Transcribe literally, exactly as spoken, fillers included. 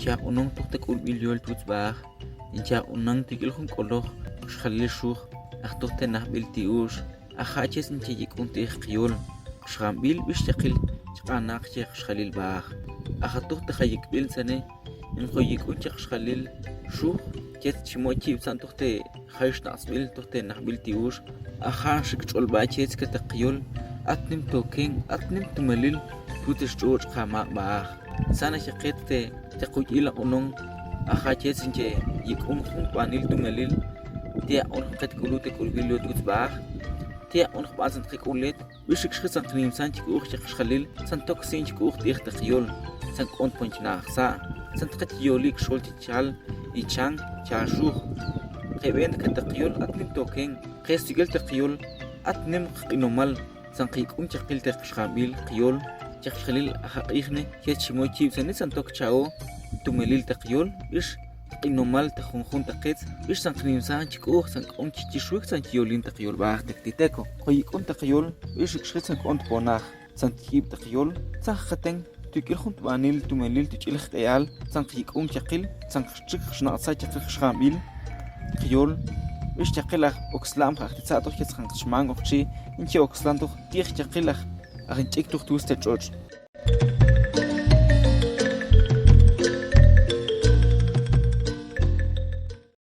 Chi aq'onon tuj te k'ulb'il yol twutz b'aaj, in chi aq'onon tuk'il jun k'oloj k'axjalil xuj, aj tuj te najb'il ti'u'ux, aja' chets in che yik'un ti'ej qyol, k'axjanb'il bix chaqil chi q'anaq che k'axjalil b'aaj. Aja tuj te jayikb'il tzane, in ko yik'un che k'axjalil xuj, chets chi moy chib'sa'n tuj te jay xnaq'tzb'il tuj te najb'il ti'u'ux, aja' xik' tx'olb'a chets ke te qyol, at nim token, at nim tumelil twutz stx'otx' qamaq' b'aaj. Sana xeqet te, te kuyil aq'onon, aja' chets in che yik'un jun tb'anil tumelil, ti' aq'on jqet k'ulel te k'ulb'il yol twutz b'aaj, ti' aq'on jb'an san jqet k'ulel, bix xik' xjit san qnimsan chi k'u'uj che k'axjalil, san tok sin chi k'u'uj ti'ej te qyol, san k'ontpon chi na'aj sa', san tqet chi yoli k'xol chi chal, ichan, cha xuj. Jeb'en ke te qyol at nim token, qe stuk'il te qyol at nim q'inomal, san qyik'un chaqil te k'axjanb'il qyol che k'axjalil. Aja' q'ijne, chets chi moy chib'sani san tok cha'o tumelil te qyol, bix q'inomal te junjun te qets, bix san qnimsan chi k'u'uj, san k'on chi chixwik, san chi yolin te qyol b'aaj te kti' teko. Ko yik'un te qyol, bix xik' xjit san k'ontpon na'aj, san tib' te qyol, san jqeten tuk'il jun tb'anil tumelil tuk'il jq'i'al, san qyik'un chaqil, san qxchik qxnaq'tzay chaqil k'axjanb'il qyol, bix chaqil aj okslan, ja' ti' tza'toq chets qan qchmam oq chi, in chi okslan tuj ti'ej chaqil aj, aj in ch'ik tuj twutz te tx'otx'.